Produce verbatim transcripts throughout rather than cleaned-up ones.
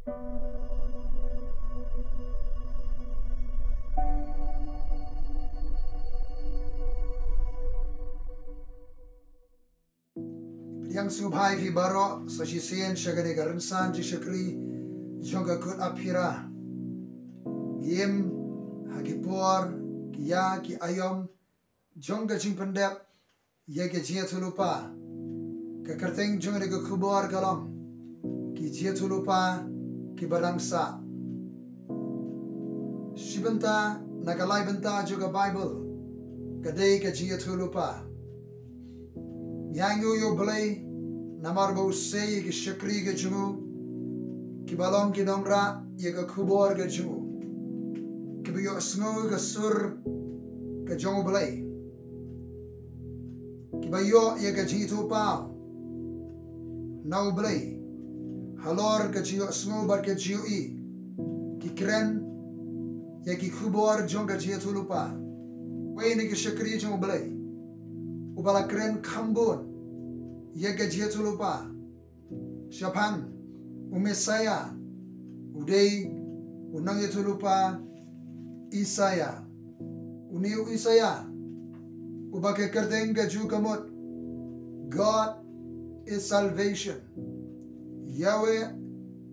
Pdiang sngewbha ïa phi baroh sa shisien sha kane ka rynsan jingshakri jong ka Kut Aphira. Ngim ha ki por ki ïa ki aïom jong ka jingpyndep ïa ka jingïathuhlypa. Ka kyrteng jong kane ka khubor ka long ki jingïathuhlypa kiba dang sah. Shi bynta na ka lai bynta jong ka Baibl ka dei ka jingïathuhlypa. Ngi ainguh ïa U Blei namar ba u sei ïa ki shakri ka jong u kiba long ki nongrah ïa ka khubor ka jong u, kiba ïohsngew ka sur ka jong U Blei, kiba ïoh ïa ka jingithuhpaw na U Blei halor ka jingïohsngew bad ka jingïohi. Ki kren ïa ki khubor jong ka jingïathuhlypa. Wei na ki shakri jong U Blei uba la kren kham bun ïa ka jingïathuhlypa shaphang u Messaïah, u dei u nongïathuhlypa Isaïah. Une u Isaïah uba ka kyrteng ka jong u ka mut God is salvation, Yahweh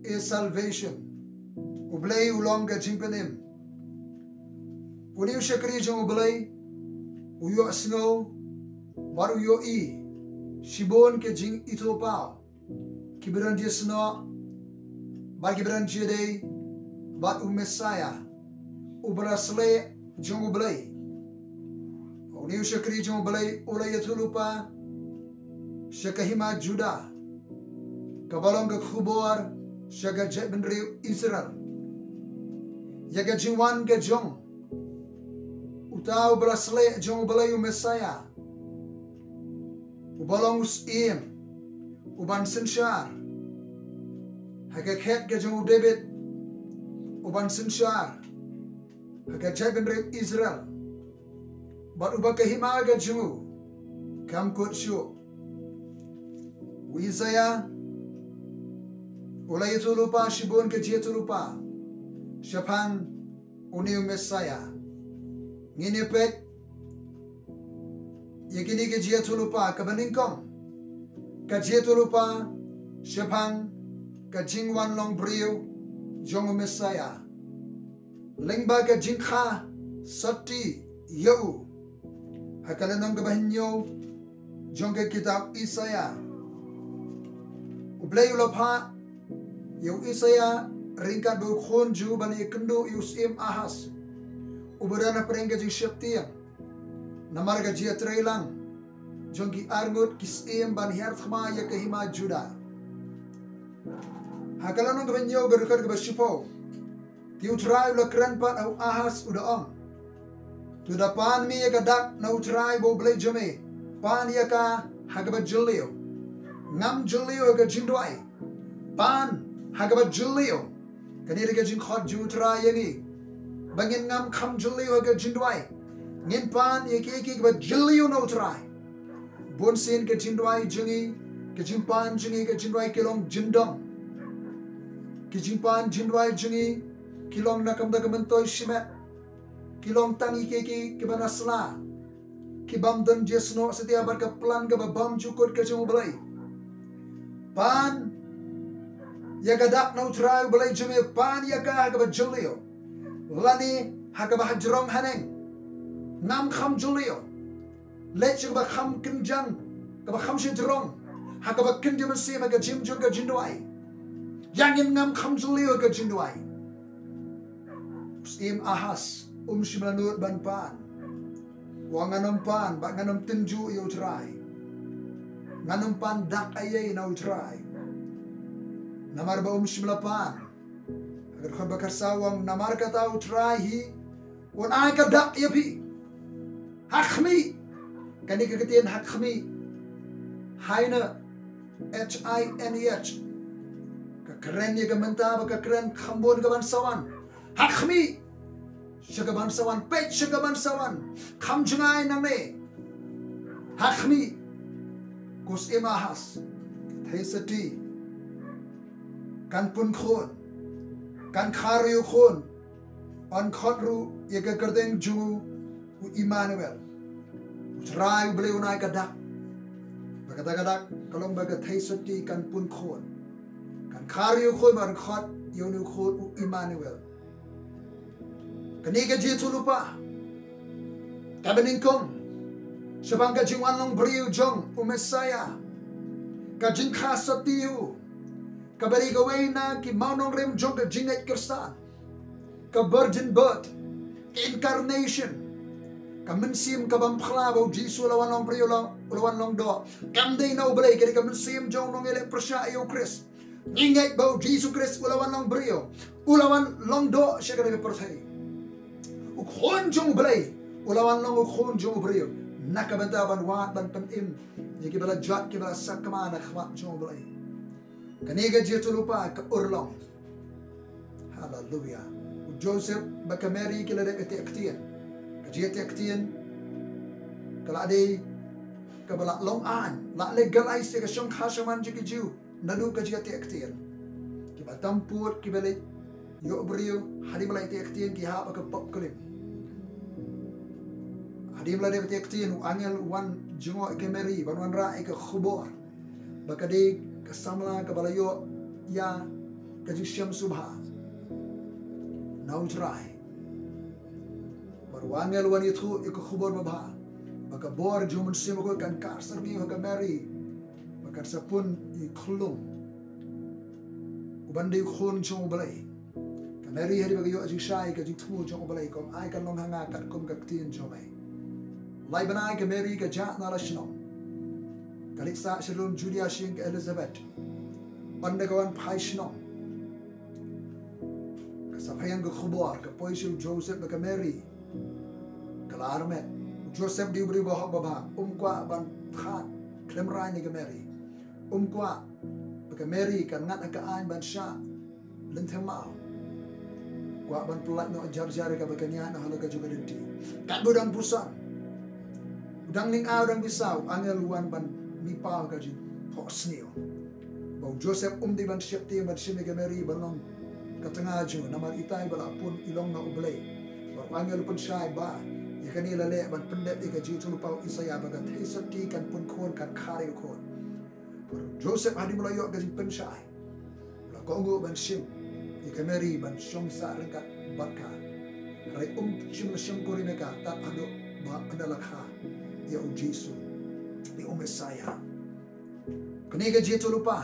is salvation, U Blei u long ka jingpynim. Une u shakri jong U Blei u ïohsngew bad u ïohi shibun ka jingithuhpaw kiba don jingïasnoh bad kiba don jingïadei bad u Messaïah, uba la sleh jong U Blei. Une u shakri jong U Blei u la ïathuhlypa sha ka hima Judah, kaba long ka khubor sha ka jaitbynriew Israel ïa ka jingwan ka jong uta uba la sleh jong U Blei, u Messaïah, uba long u syiem uban synshar ha ka khet ka jong u David, uban synshar ha ka jaitbynriew Israel, bad uba ka hima ka jong u kam kut shuh. U Isaïah u la ïathuhlypa shibun ka jingïathuhlypa shaphang une u Messaïah. Ngin ïa peit ïa kine ki jingïathuhlypa. Kaba nyngkong, ka jingïathuhlypa shaphang ka jingwan long briew jong u Messaïah lyngba ka jingkha sotti ïa u. Ha ka lynnong kaba hynñiew jong ka kitab Isaïah, U Blei u la phah ïa u Isaïah ryngkat bad u khun jong u ban ïakynduh ïa u syiem Ahaz, uba don hapdeng ka jingsheptieng namar ka jingïatreilang jong ki arngut ki syiem ban hiar thma ïa ka hima Judah. Ha ka lynnong kaba hynñiew, ka dkhot kaba shiphew, te U Trai u la kren pat ha u Ahaz, u da ong, to da pan me ïa ka dak na U Trai ba U Blei jong me, pan ïa ka ha kaba jylliew. Ngam jylliew ha ka jingduwai. Pan ha kaba jylliew. Kane dei ka jingkhot jong U Trai ïa ngi ba ngin ngam kham jylliew ha ka jingduwai. Ngin pan ïa kiei kiei kiba jylliew na U Trai. Bunsien ka jingduwai jong ngi, ka jingpan jong ngi, ka jingduwai ki long jingdom. Ki jingpan jingduwai jong ngi ki long na ka bynta ka myntoi shimet. Ki long tang ïa kiei kiei kiba na sla, ki bym don jingïasnoh satia bad ka plan kaba bymjukut ka jong U Blei. Pan ïa ka dak na U Trai U Blei jong me, pan ïa ka ha kaba jylliew, lane ha kaba hajrong haneng. Ngam kham jylliew. Leit sha kaba kham kynjang, kaba kham shajrong, ha kaba kynja mynsiem ha ka jingim jong ka jingduwai. Ïa ngin ngam kham jylliew ha ka jingduwai. U syiem Ahaz um shym la nud ban pan. U ong, ngan ym pan, bad ngan ym tynjuh ïa U Trai. Ngan ym pan dak eiei na U Trai. Namar ba um shym la pan. Ha ka dkhot ba khatsaw u ong, namar kata U Trai hi un ai ka dak ïa phi. Ha khmih. Kane ka ktien ha khmih, hine, H I N E H, ka kren ïa ka mynta ba ka kren kham bun ka ban sa wan. Ha khmih sha ka ban sa wan, peit sha ka ban sa wan. Kham jngai nangne. Ha khmih, ko syiem Ahaz, thei sati, kan pun khun. Kan khar ïa u khun, yn khot ruh ïa ka kyrteng jong u Immanuel. U Trai U Blei un ai ka dak. Ba kata ka dak ka long ba ka theisotti kan pun khun. Kan khar ïa u khun, yn khot ïa une u khun u Immanuel. Kane ka jingïathuhlypa, kaba nyngkong shaphang ka jingwan long briew jong u Messiah. Ka jingkha sotti ïa u, kaba dei kawei na ki mawnongrim jong ka jingngeit Khristan. Ka virgin birth, ka incarnation, ka mynsiem ka bym phla ba u Jisu u la wan long briew, u la, u la wan long doh. Kam dei na U Blei, ka dei ka mynsiem jong u nongïaleh pyrshah ïa u Khrist. Ngi ngeit ba u Jisu Khrist u la wan long briew, u la wan long doh sha kane ka pyrthei. U Khun jong U Blei u la wan long u Khun jong u briew na ka bynta ban wad ban pynim ïa kiba la jot, kiba la sakma na khmat jong U Blei. Kane ka jingïathuhlypa ka urlong. Haleluya. U Joseph bad ka Mary ki la dep ïateh ktien. Ka jingïateh ktien ka la dei kaba la long aiñ, la legalize ïa ka shongkha shongman jong ki Jiw. Naduh ka jingïateh ktien, kiba tam pud, kiba leit ïoh briew, hadien ba la ïateh ktien ki hap ha ka pop klim. Hadien ba la dep ïateh ktien, u angel u wan jngoh ïa ka Mary ban wanrah ïa ka khubor ba ka dei ka samla kaba la ïoh ïa ka jingshem sngewbha na U Trai. Bad u angel u wan ïathuh ïa ka khubor babha ba ka bor jong U Mynsiem Bakhuid kan kah syrngiew ha ka Mary, ba kan sa pun ïa u khyllung uban dei u Khun jong U Blei. Ka Mary hadien ba ka ïoh jingshai, ka jingthmu jong U Blei, ka ong, ai kan long ha nga katkum ka ktien jong me. Lai bnai ka Mary ka jah na la shnong, ka leit sah sha lum Judia sha ïing ka Elizabeth. Ynda ka wan phai shnong, ka sa phai ïa ka khubor, ka poi sha u Joseph bad ka Mary. Ka la armet. U Joseph dei u briew ba hok babha, um kwah ban thad khlem rai na ka Mary. Um kwah ba ka Mary kan ngat ha ka aiñ ban shah lynti maw. Kwah ban pyllait noh jar jar ïa kaba kan ïaid noh halor ka jong ka lynti. Katba u dang pyrshang, u dang ning ah, u dang pisa, u angel u wan ban mih paw ka jingphohsniew ba u Joseph um dei ban sheptieng ban shim ïa ka Mary ban long ka tnga jong u, namar itai ba la pun i long na U Blei. Bad u angel u pynshai ba ïa kane la leh ban pyndep ïa ka jingïathuhlypa u Isaïah ba ka theisotti kan pun khun, kan khar ïa u khun. Bad u Joseph hadien ba la ïoh ka jingpynshai, u la kohnguh ban shim ïa ka Mary ban shong sah ryngkat bad ka. Hynrei um shym la shongkurim ïa ka tad haduh ba ynda la kha ïa u Jisu, ïa u Messiah. Kane ka jingïathuhlypa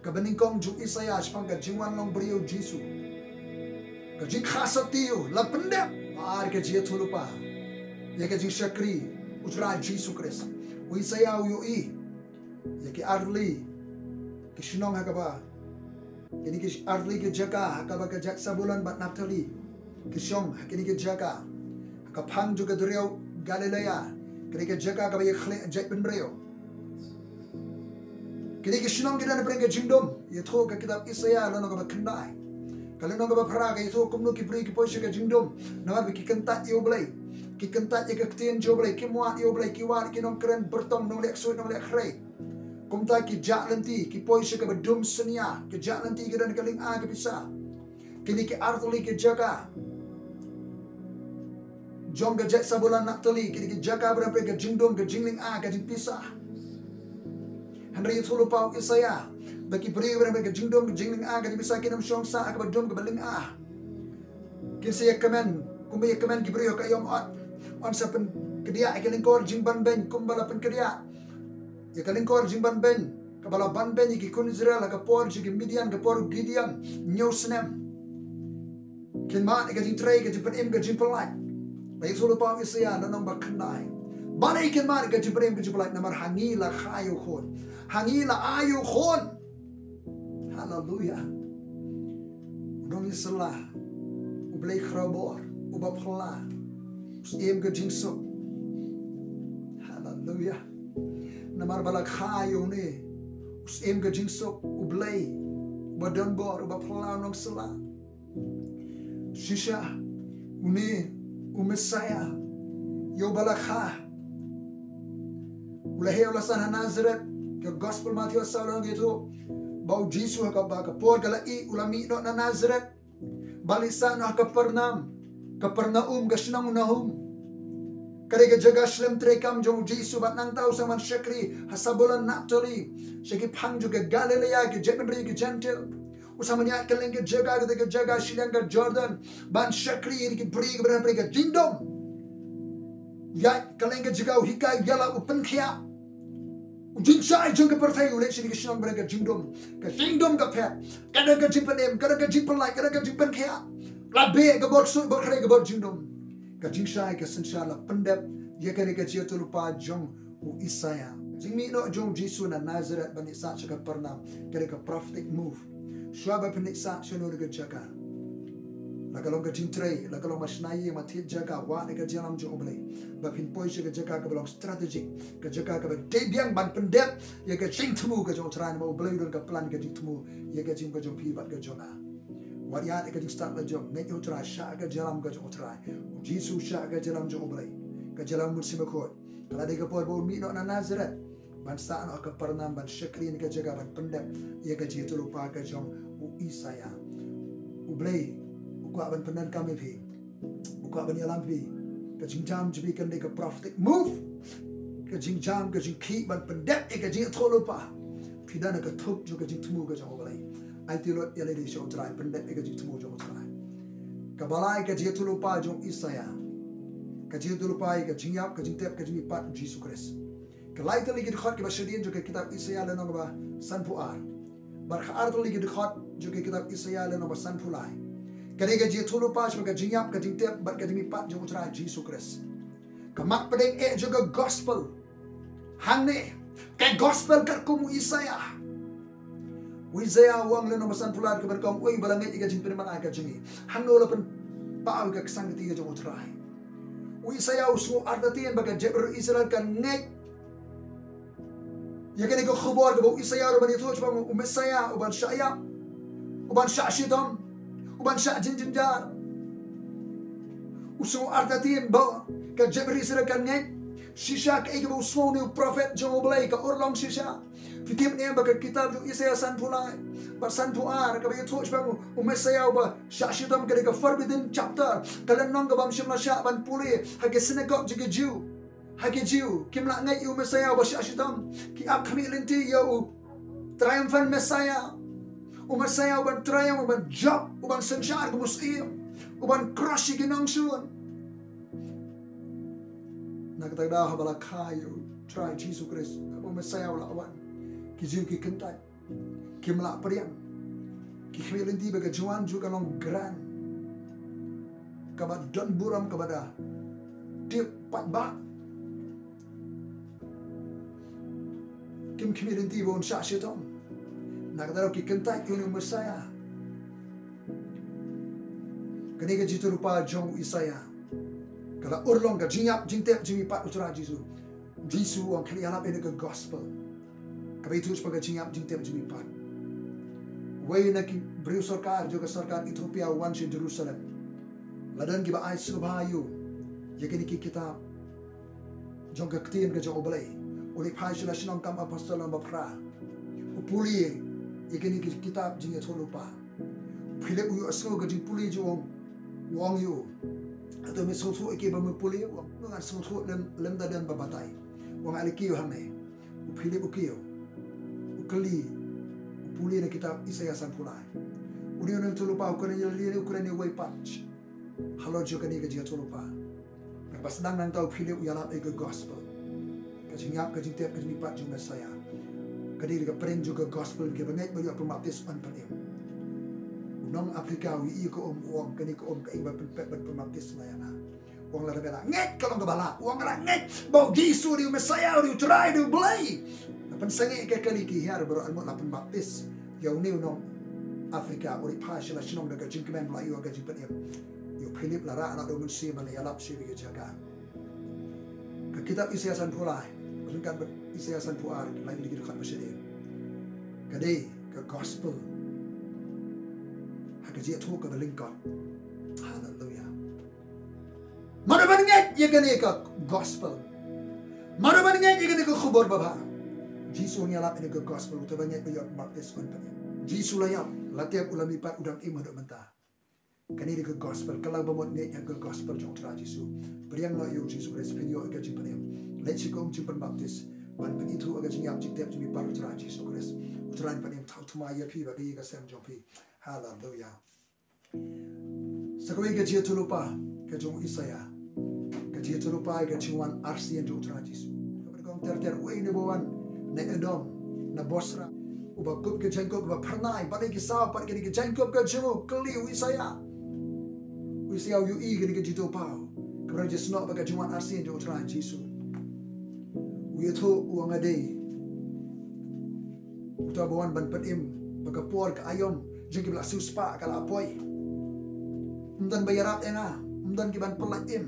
kaba nyngkong jong u Isaïah shaphang ka jingwan long briew u Jisu. Ka jingkha sotti ïa u la pyndep. Ba ar ka jingïathuhlypa ïa ka jingshakri U Trai Jisu Khrist. U Isaïah u ïohi ïa ki artylli ki shnong ha kaba, kine ki artylli ki jaka ha kaba ka jait Sabulon bad Naphtali ki shong, ha kine ki jaka ha ka phang jong ka duriaw Galilea, kine ki jaka kaba ïakhleh jaitbynriew. Kine ki shnong ki don hapdeng ka jingdum. Ïathuh ka kitab Isaïah lynnong kaba khyndai, ka lynnong kaba phra, ka ïathuh kumno ki briew ki poi sha ka jingdum namar ba ki kyntait ïa U Blei, ki kyntait ïa ka ktien jong U Blei, kim wad ïa U Blei, ki wad ïa ki nongkren byrtong, nongleh ksuid, nongleh khrei. Kumta ki jah lynti, ki poi sha kaba dum synñia, ki jah lynti ki don ka lynga ka pisa. Kine ki artylli ki jaka jong ka jait Sabulon, Naphtali, kine ki jaka ba don hapdeng ka jingdum, ka jinglynga, ka jingpisa. Hynrei ïathuhlypa u Isaïah ba ki briew ba don hapdeng ka jingdum, ka jinglynga, ka jingpisa kin ym shong sah ha kaba dum, kaba lynga. Kin sa ïakmen kumba ïakmen ki briew ha ka ïom ot. Yn sa pynkdiah ïa ka lyngkor jingbanbeiñ kumba la pynkdiah ïa ka lyngkor jingbanbeiñ kaba la banbeiñ ïa ki khun Israel ha ka por jong ki Midian, ka por u Gideon, hynñiew snem. Kin mad ïa ka jingtrei, ka jingpynim, ka jingpyllait. La ïathuhlypa u Isaïah lynnong ba khyndai. Balei kin mad ïa ka jingpynim, ka jingpyllait? Namar ha ngi la kha ïa u khun. Ha ngi la ai ïa u khun. Haleluya. U nongïasylla, U Blei khrawbor, uba phylla, u syiem ka jingsuk. Haleluya. Namar ba la kha ïa une u syiem ka jingsuk, U Blei uba donbor, uba phylla, u nongïasylla. Shisha, une u Messiah ïa uba la kha, u la heh, u la san ha Nazareth. Ka Gospel Matthew saw lynnong ka ïathuh ba u Jisu ha kaba ka por ka la ih, u la mih noh na Nazareth. Ban leit sah noh ha Kapernaum, Kapernaum, ka shnong Nahum. Ka dei ka jaka shlem treikam jong u Jisu, bad nangta u sdang ban shakri ha Sabulon, Naphtali, sha ki phang jong ka Galilaia, ki jaitbynriew ki Jentil. U sdang ban ïaid kylleng ka jaka, kata ka jaka shiliang ka Jordan, ban shakri ïa ki briew kiba don hapdeng ka jingdum. Ïaid kylleng ka jaka, u hikai, u ïalap, u pynkhiah. U jingshai jong ka pyrthei u leit sha ki shnong ba don ka jingdum. Ka jingdum ka phet, ka don ka jingpynim, ka don ka jingpynlait, ka don ka jingpynkhiah. La beh ka bor ksuid, bor khrei, ka bor jingdum. Ka jingshai ka synshar la pyndep ïa kane ka jingïathuhlypa jong u Isaïah. Jingmih noh jong u Jisu na Nazareth ban leit sah sha Kapernaum, ka dei ka prophetic move. Shuwa ba phin leit sah sha kano kano ka jaka, la ka long ka jingtrei, la ka long ban shna ïing ban thied jaka, wad ïa ka jingïalam jong U Blei. Ba phin poi sha ka jaka kaba long strategic, ka jaka kaba dei biang ban pyndep ïa ka jingthmu ka jong U Trai, namar U Blei u don ka plan ka jingthmu ïa ka jingim ka jong phi bad ka jong nga. Wat ïaid ïa ka jingstad la jong, ngeit ïa U Trai, shah ka jingïalam ka jong U Trai. U Jisu shah ka jingïalam jong U Blei, ka jingïalam Mynsiem Bakhuid. Ka la dei ka por ba un mih noh na Nazareth ban sah noh ha Kapernaum ban shakri na ka jaka ban pyndep ïa ka jingïathuhlypa ka jong u Isaïah. U Blei u kwah ban pyndonkam ïa phi, u kwah ban ïalam phi. Ka jingjam jong phi kan dei ka prophetic move. Ka jingjam, ka jingkhih ban pyndep ïa ka jingïathuhlypa. Phi don ha ka thup jong ka jingthmu ka jong U Blei. Aiti lut ïa lade sha U Trai, pyndep ïa ka jingthmu jong U Trai. Kaba lai, ka jingïathuhlypa jong u Isaïah. Ka jingïathuhlypa ïa ka jingïap, ka jingtep, ka jingmihpat u Jisu Khrist. Ka lai tylli ki dkhot kiba shadien jong ka kitab Isaïah lynnong ba sanphew ar, bad ka ar tylli ki dkhot jong ka kitab Isaïah lynnong ba sanphew lai, ka dei ka jingïathuhlypa shaphang ka jingïap, ka jingtep bad ka jingmihpat jong U Trai Jisu Khrist. Ka mat pdeng eh jong ka gospel hangne, ka gospel katkum u Isaïah. U Isaïah u ong lynnong ba sanphew lai, ka ban ong, uei ba la ngeit ïa ka jingpynman ai ka jong ngi? Hangno la pynpaw ïa ka ksang kti ka jong U Trai? U Isaïah u sngew artatien ba ka jaitbynriew Israel kan ngeit ïa kane ka khubor kaba u Isaïah u ban ïathuh shaphang u Messiah, u ban shah ïap, u ban shah shitom, u ban shah jynjar. U sngew artatien ba ka jaitbynriew Israel kan ngeit. Shisha kaei kaba u sngew une u prophet jong U Blei ka urlong shisha. Phi tip ne em ba ka kitab jong u Isaïah sanphew lai bad sanphew ar, kaba ïathuh shaphang u Messiah uba shah shitom, ka dei ka forbidden chapter, ka lynnong kaba ym shym la shah ban pule ha ki synagogue jong ki Jiw. Ha ki Jiw kim lah ngeit ïa u Messiah uba shah shitom. Ki ap khmih lynti ïa u triumphant Messiah, u Messiah uban triumph, uban jop, uban synshar kum u syiem, uban crush ïa ki nongshun. Na kata ka daw haba la kha ïa U Trai Jisu Khrist, haba u Messiah u la wan, ki Jiw ki kyntait, kim lah pdiang. Ki khmih lynti ba ka jingwan jong u kan long grand, kaba don burom, kaba da tip paidbah. Kim khmih lynti ba un shah shitom. Na kata ka daw ki kyntait ïa une u Messiah. Kane ka jingïathuhlypa jong u Isaïah ka la urlong, ka jingïap, jingtep, jingmihpat U Trai Jisu. Jisu u ong, khie ïalap ïa kane ka gospel kaba ïathuh shaphang ka jingïap, jingtep, jingmihpat. Uwei na ki briew sorkar jong ka sorkar Ethiopia u wan sha Jerusalem. La don kiba ai sngewbha ïa u ïa kine ki kitab jong ka ktien ka jong U Blei. U leit phai sha la shnong Kam Apostol lynnong ba phra. U pule ïa kine ki kitab jingïathuhlypa. Philip u ïohsngew ka jingpule jong u, u ong ïa u, hato me sngewthuh ïa kiba me pule? U ong, ngan sngewthuh lym, lymda don ba batai. U ong, ai leit kiew hangne. U Philip u kiew, u kylli, u pule na kitab Isaïah sanphew lai. Une u nongïathuhlypa u kren ïa lade ne u kren ïa uwei pat halor jong kane ka jingïathuhlypa? Naba sdang nangta u Philip u ïalap ïa ka gospel, ka jingïap, ka jingtep, ka jingmihpat jong u Messiah. Ka dei ka pyrshang jong ka gospel, kiba ngeit ba ïoh pynbaptis yn pynim. U nong Afrika u ïohi ïa ka um, u ong, kane ka um kaei ba pynpep ban pynbaptis la ïa nga? U ong, lada me la ngeit ka long kaba lah. U ong, la ngeit ba u Jisu u dei u Messiah, u dei u Trai, u dei U Blei. La pynsangeh ïa ka kali, ki hiar baroh, ar ngut la pynbaptis. Ïa une u nong Afrika u leit phai sha la shnong da ka jingkmen ba la ïoh ka jingpynim. Ïa u Philip la rah noh da u Mynsiem ban ïalap sha kane ka jaka. Ka kitab Isaïah sanphew lai, ryngkat bad Isaïah sanphew ar, ki lai tylli ki dkhot ba shadien, ka dei ka gospel ha ka jingïathuh kaba lyngkot. Haleluia. Mano ban ngeit ïa kane ka gospel? Mano ban ngeit ïa kane ka khubor babha? Jisu u ïalap ïa kane ka gospel, uta uba ngeit ba ïoh baptis un pat. Jisu la ïap, la tep, u la mihpat, u dang im haduh mynta. Kane dei ka gospel, ka la ba mut ne ïa ka gospel jong U Trai Jisu. Pdiang noh ïa U Jisu Khrist, pynïoh ïa ka jingpynim. Leit sha ka um jingpynbaptis ban pynithuh ïa ka jingïap jingtep jong phi bad U Trai Jisu Khrist. U Trai un pynim thaw thma ïa phi bad ïa ka sem jong phi. Haleluya. Sa kawei ka jingïathuhlypa ka jong u Isaïah. Ka jingïathuhlypa ïa ka jingwan arsien jong U Trai Jisu. Kaba nyngkong ter ter, uei uba wan na Edom, na Bosra, uba kup ka jaiñkup, uba phyrnai, bad ïa ki saw pat kine ki jaiñkup ka jong u, kylli u Isaïah. U Isaïah u ïohi kane ka jingïathuhpaw kaba nyngkong jisnoh bad ka jingwan arsien jong U Trai Jisu. U ïathuh, u ong, nga dei uta uba wan ban pynim ba ka por ka aïom jong kiba la siewspah ka la poi. Ym don ba ïarap ïa nga, ym don ki ban pynlait im.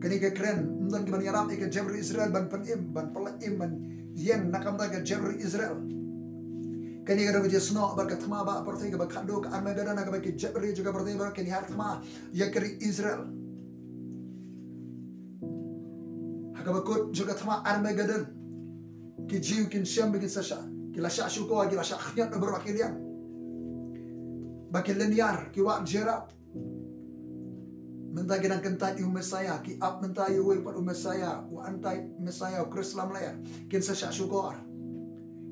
Kane ka kren, ym don ki ban ïarap ïa ka jaitbynriew Israel ban pynim, ban pynlait im, ban ïeng na ka bynta ka jaitbynriew Israel. Kane ka dei ka jingïasnoh bad ka thma ba pyrthei kaba khadduh, ka Armageddon, ha kaba ki jaitbynriew jong ka pyrthei baroh kin hiar thma ïa ka ri Israel. Ha kaba kut jong ka thma Armageddon, ki Jiw kin shem ba kin sa shah, ki la shah shukor, ki la shah khñiot na baroh ki liang, ba ki lynñiar, ki wad jingïarap. Mynta ki dang kyntait ïa u Messaïah, ki ap mynta ïa uwei pat u Messaïah, u anti-Messiah, u Khrist lamler. Kin sa shah shukor,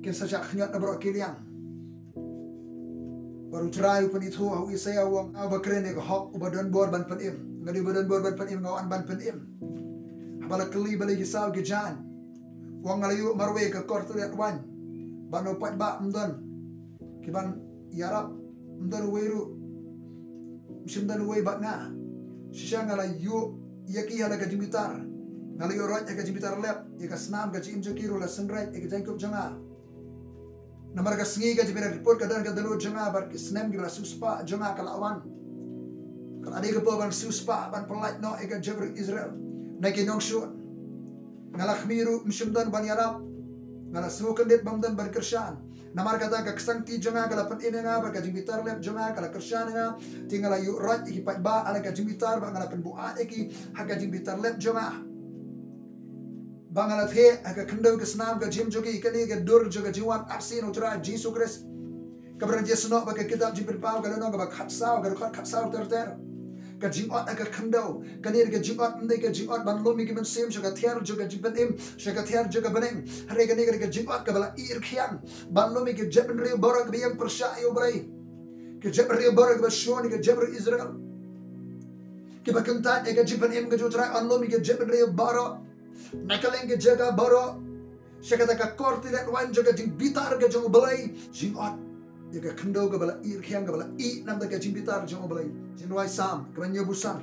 kin sa shah khñiot na baroh ki liang. Bad U Trai u pynithuh ha u Isaïah, u ong, nga uba kren ïa ka hok, uba don bor ban pynim. Nga dei uba don bor ban pynim, nga wan ban pynim. Haba la kylli balei ki saw ki jan, u ong, nga la ïoh marwei ka kor tylliat waiñ, bad na u paidbah ym don ki ban ïarap, ym don uwei ruh, ym shym don uwei bad nga. Shisha nga la ïoh ïa ki ha la ka jingbitar, nga la ïoh roit ha ka jingbitar lep, ïa ka snam ka jingim jong ki ruh la synreit ïa ka jaiñkup jong nga. Namar ka sngi ka jingbitar put ka don ka dohnud jong nga, bad ki snem kiba la siewspah jong nga ka la wan. Ka la dei ka por ban siewspah, ban pynlait noh ïa ka jaitbynriew Israel na ki nongshun. Nga la khmih ruh, ym shym don ban ïarap. Nga la sngewkyndit bym don ban kyrshan. Namar kata ka ksangti jong nga ka la pynim ïa nga, bad ka jingbitar lep jong nga ka la kyrshan ïa nga. Te nga la ïoh roit ïa ki paidbah ha la ka jingbitar, bad nga la pynbuaid ïa ki ha ka jingbitar lep jong nga. Ba nga la theh ha ka khyndew ka snam ka jingim jong ki. Kane ka dur jong ka jingwan arsien U Trai Jisu Khrist, kaba nyngkong jisnoh bad ka kitab Jingpynpaw ka lynnong kaba khatsaw, ka dkhot khatsaw ter ter. Ka jingot ha ka khyndew. Kane ka jingot ym dei ka jingot ban lum ïa ki mynsiem sha ka thiar jong ka jingpynim, sha ka thiar jong ka bneng. Hynrei kane ka jingot kaba la ïeh rkhiang ban lum ïa ki jaitbynriew baroh kiba ïeng pyrshah ïa U Blei, ki jaitbynriew baroh kiba shun ïa ka jaitbynriew Israel, kiba kyntait ïa ka jingpynim ka jong U Trai, ban lum ïa ki jaitbynriew baroh na kylleng ki jaka baroh. Sha kata ka kor tylliat waiñ jong ka jingbitar ka jong U Blei, jingot ïa ka khyndew kaba la ïeh rkhiang, kaba la ïeh na ka bynta ka jingbitar jong U Blei. Jingduwai Salm kaba hynñiewphew san.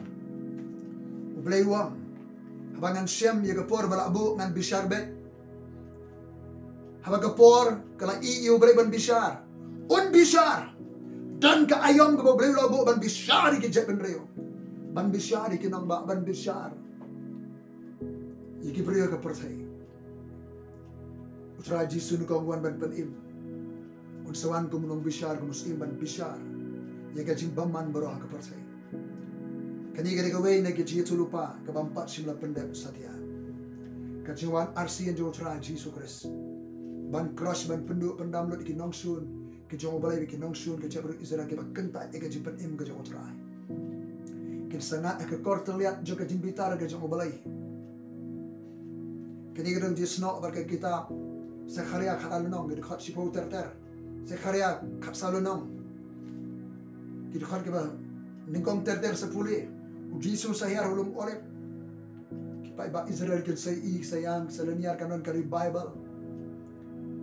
U Blei u ong, haba ngan shem ïa ka por ba la buh ngan bishar beit. Haba ka por ka la ïeh ïa U Blei ban bishar, un bishar. Don ka aïom kaba U Blei u la buh ban bishar ïa ki jaitbynriew, ban bishar ïa ki nongbah, ban bishar ïa ki briew ha ka pyrthei. U Trai Jisu nyngkong u wan ban pynim. Un sa wan kum u nongbishar, kum u syiem ban bishar ïa ka jingbymman baroh ha ka pyrthei. Kane ka dei kawei na ki jingïathuhlypa kaba ym pat shym la pyndep satia. Ka jingwan arsien jong U Trai Jisu Khrist ban crush, ban pynduh pyndam lut ïa ki nongshun ka jong U Blei, ïa ki nongshun ka jaitbynriew Israel kiba kyntait ïa ka jingpynim ka jong U Trai. Kin sa ngat ha ka kor tylliat jong ka jingbitar ka jong U Blei. Kane ka dang jisnoh bad ka kitab Sekharïah khatar lynnong, ka dkhot shiphew ter ter. Sekharïah khatsaw lynnong, ki dkhot kiba nyngkong ter ter sa pule. U Jisu sa hiar ha u lum Olib. Ki paidbah Israel kin sa ïohi, sa ïam, sa lynñiar, kan don ka revival.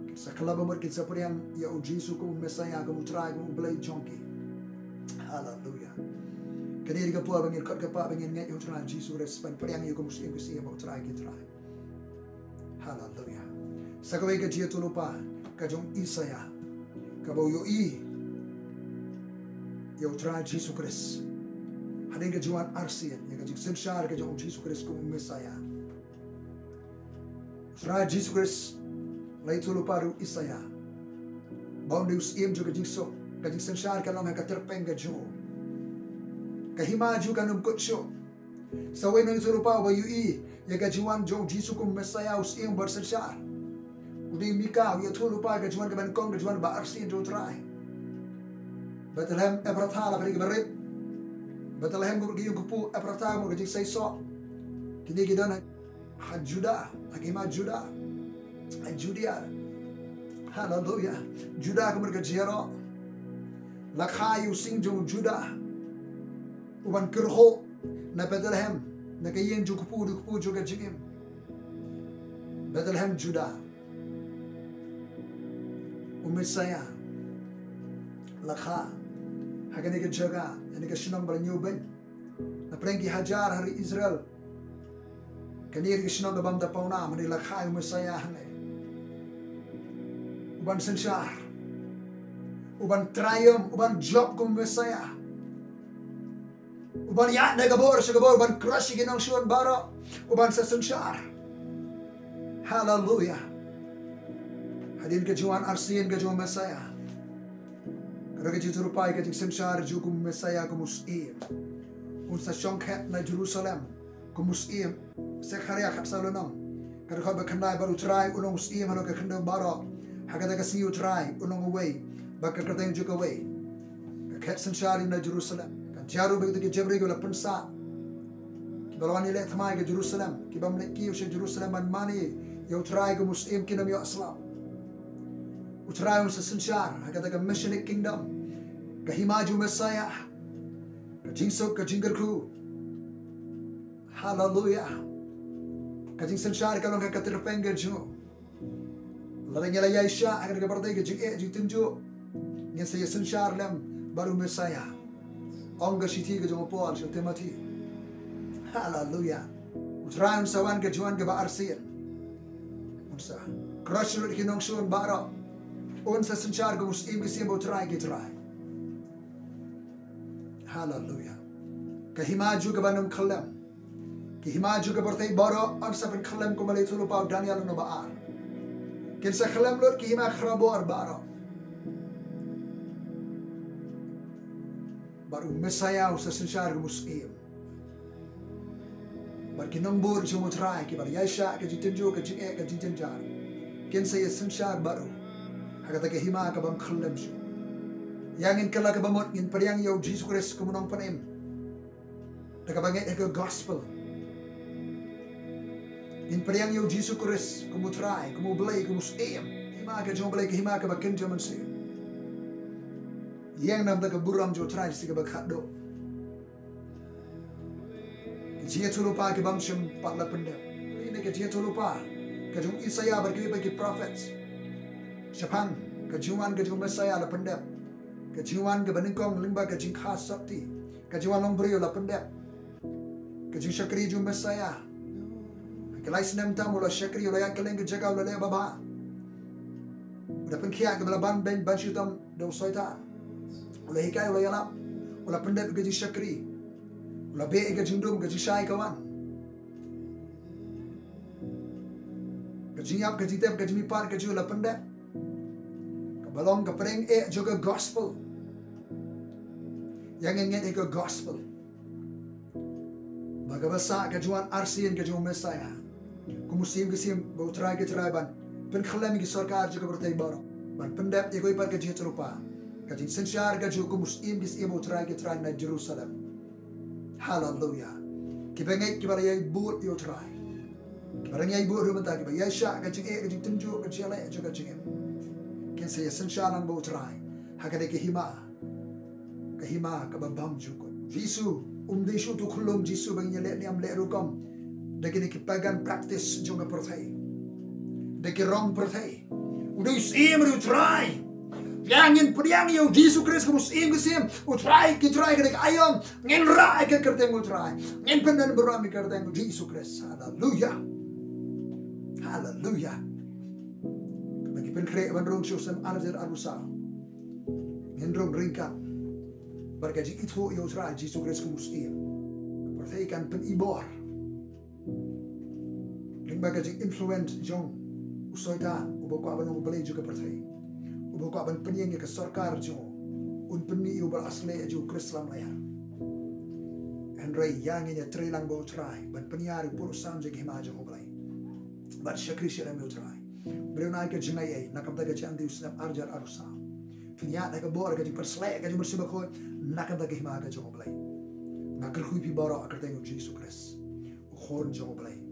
Kin sa kylla ba mut, kin sa pdiang ïa U Jisu kum u Messaïah, kum U Trai, kum U Blei jong ki. Haleluya. Kane dei ka por ba ngin khot ka pah, ba ngin ngeit ïa U Trai Jisu Khrist, ban pdiang ïa u kum u Syiem ki syiem, U Trai ki trai. Haleluya. Sa kawei ka jingïathuhlypa ka jong u Isaïah, kaba u ïohi ïa U Trai Jisu Khrist. Hadien ka jingwan arsien, ïa ka jingsynshar ka jong U Jisu Khrist kum u Messaïah. U Trai Jisu Khrist la ïathuhlypa da u Isaïah ba un dei u syiem jong ka jingsuk, ka jingsynshar kan long ha ka tyrpeng ka jong u. Ka hima jong u kan ym kut shuh. Sa wei u nongïathuhlypa uba ïohi ïa ka jingwan jong U Jisu kum u Messaïah, u Syiem ban synshar, u dei u Mika, u ïathuhlypa ïa ka jingwan kaba nyngkong, ka jingwan ba arsien jong U Trai. Bethlehem Ephrathah la pyrkhat ba rit. Bethlehem ka mut ka ïing kpu, Ephrathah ka mut ka jingseisoh. Kine ki don ha Judah, ha ki hima Judah. Ha Judea. Haleluya. Judah ka mut ka jingïaroh. La kha ïa u sing jong Judah uban kyrhuh na Bethlehem, na ka ïing jong u kpu, u kpu jong ka jingim. Bethlehem Judah. U Messiah la kha ha kane ka jaka, ha kane ka shnong ba la ñiewbeiñ. Na pdeng ki hajar ha ri Israel, kane ka shnong ka bym da pawnam, hynrei la kha ïa u Messiah hangne. Uban synshar, uban trai, uban jop kum u Messiah. Uban ïaid na ka bor sha ka bor, uban crush ïa ki nongshun baroh, uban sa synshar. Haleluya. Hadien ka jingwan arsien ka jong u Messiah, ka dei ka jingïathuhlypa ïa ka jingsynshar jong u kum u Messiah, kum u syiem. Un sa shong khet na Jerusalem kum u syiem. Sekhariah khatsaw lynnong, ka dkhot ba khyndai: Bad U Trai un long u syiem halor ka khyndew baroh. Ha kata ka sngi U Trai un long uwei, bad ka kyrteng jong u kawei. Ka khet synshar ïa na Jerusalem. Kan jia ruh ba kito ki jembriew kiba la pynsah, kiba la wan ïaleh thymmai ka Jerusalem, ki bym leit kiew sha Jerusalem ban mane ïa U Trai kum u syiem, kin ym ïoh slap. U Trai un sa synshar ha kata ka Messianic kingdom, ka hima jong u Messiah. Ka jingsuk, ka jingkyrkhu. Haleluya. Ka jingsynshar ka long ha ka tyrpeng ka jong u. Lada ngi la ïaishah ha kane ka pyrthei ka jingeh jingtynjuh, ngin sa ïasynshar lem bad u Messiah. Ong ka shithi ka jong u Paul sha u Timothy. Haleluya. U Trai un sa wan ka jingwan kaba arsien. Un sa crush lut ki nongshun baroh. Un sa synshar kum u syiem ki syiem, bad U Trai ki trai. Haleluya. Ka hima jong u kaba nym khyllem. Ki hima jong ka pyrthei baroh yn sa pynkhyllem, kumba la ïathuhlypa u Daniel lynnong ba ar. Kin sa khyllem lut ki hima khraw bor baroh. Bad u Messiah un sa synshar kum u syiem. Bad ki nongbud jong U Trai kiba la ïaishah ka jingtynjuh, ka jingeh, ka jingjynjar, kin sa ïasynshar bad u ha kata ka hima ka bym khyllem shuh. Ïa ngin kylla kaba mut, ngin pdiang ïa u Jisu Khrist kum u Nongpynim da kaba ngeit ïa ka gospel. Ngin pdiang ïa u Jisu Khrist kum U Trai, kum U Blei, kum u syiem. Hima ka jong U Blei, ka hima kaba kynja mynsiem. Ïeng na ka bynta ka burom jong U Trai sha kaba khatduh. Ka jingïathuhlypa ki bym shym pat la pyndep. Ine ka jingïathuhlypa ka jong u Isaiah bad kiwei pat ki prophets shaphang ka jingwan ka jong u Messiah la pyndep. Ka jingwan kaba nyngkong lyngba ka jingkha sotti, ka jingwan long briew la pyndep. Ka jingshakri jong u Messiah, ha ki lai snem tam u la shakri, u la ïaid kylleng ki jaka, u la leh babha. U la pynkhiah kiba la ban beiñ ban shitom da u Soitan. U la hikai, u la ïalap, u la pyndep ka jingshakri. U la beh ka jingdum, ka jingshai ka wan. Ka jingïap, ka jingtep, ka jingmihpat ka jong u la pyndep. Kaba long ka pdeng eh jong ka gospel. Ïa ngin ngeit ïa ka gospel. Ba kaba sah ka jingwan arsien ka jong u Messiah kum u Syiem ki syiem bad u Trai ki trai ban pynkhyllem ïa ki sorkar jong ka pyrthei baroh, ban pyndep ïa kiwei pat ka jingïathuhlypa, ka jingsynshar ka jong u kum u Syiem ki syiem bad u Trai ki trai na Jerusalem. Haleluya. Kiba ngeit, kiba la ïai bud ïa u Trai, kiba dang ïai bud ruh mynta, kiba ïaishah ka jingeh, ka jingtynjuh, ka jingeh, ka jingeh, kin sa ïasynshar lang bad u Trai ha kane ka hima, ka hima kaba bymjukut. Jisu um dei shuh uto u khyllung Jisu ba ngin ïaleh niam leh rukom da kine ki pagan practice jong ka pyrthei, da ki rong pyrthei. U dei u Syiem, u dei u Trai. Ïa ngin pdiang ïa u Jisu Khrist kum u Syiem ki syiem, u Trai ki trai, ka dei ka aïom. Ngin rah ïa ka kyrteng u Trai, ngin pyndonburom ïa ka kyrteng u Jisu Khrist. Haleluya. Haleluya. Kaba ngi pynkhreh ban rung sha u snem ar hajar arphew saw, ngin rung ryngkat bad ka jingithuh ïa u Trai Jisu Khrist kum u Syiem. Ka pyrthei kan pynibor lyngba ka jinginfluence jong u Soitan, uba kwah ban long u blei jong ka pyrthei, uba kwah ban pynïeng ïa ka sorkar jong u. Un pynmih ïa u ba la arshlei, ïa u Khrist lamler. Hynrei ïa ngin ïatreilang bad u Trai ban pynïar ïa u pud u sam jong ka hima jong u Blei, ban shakri sha lem ïa u Trai. Balei ngi ai ka jingaiei na ka bynta ka jingïaid u snem ar hajar arphew saw? pynïaid ha ka bor ka jingpynsleh ka jong U Mynsiem Bakhuid na ka bynta ka hima ka jong U Blei. Nga kyrkhu ïa phi baroh ha ka kyrteng U Jisu Khrist, U Khun jong U Blei.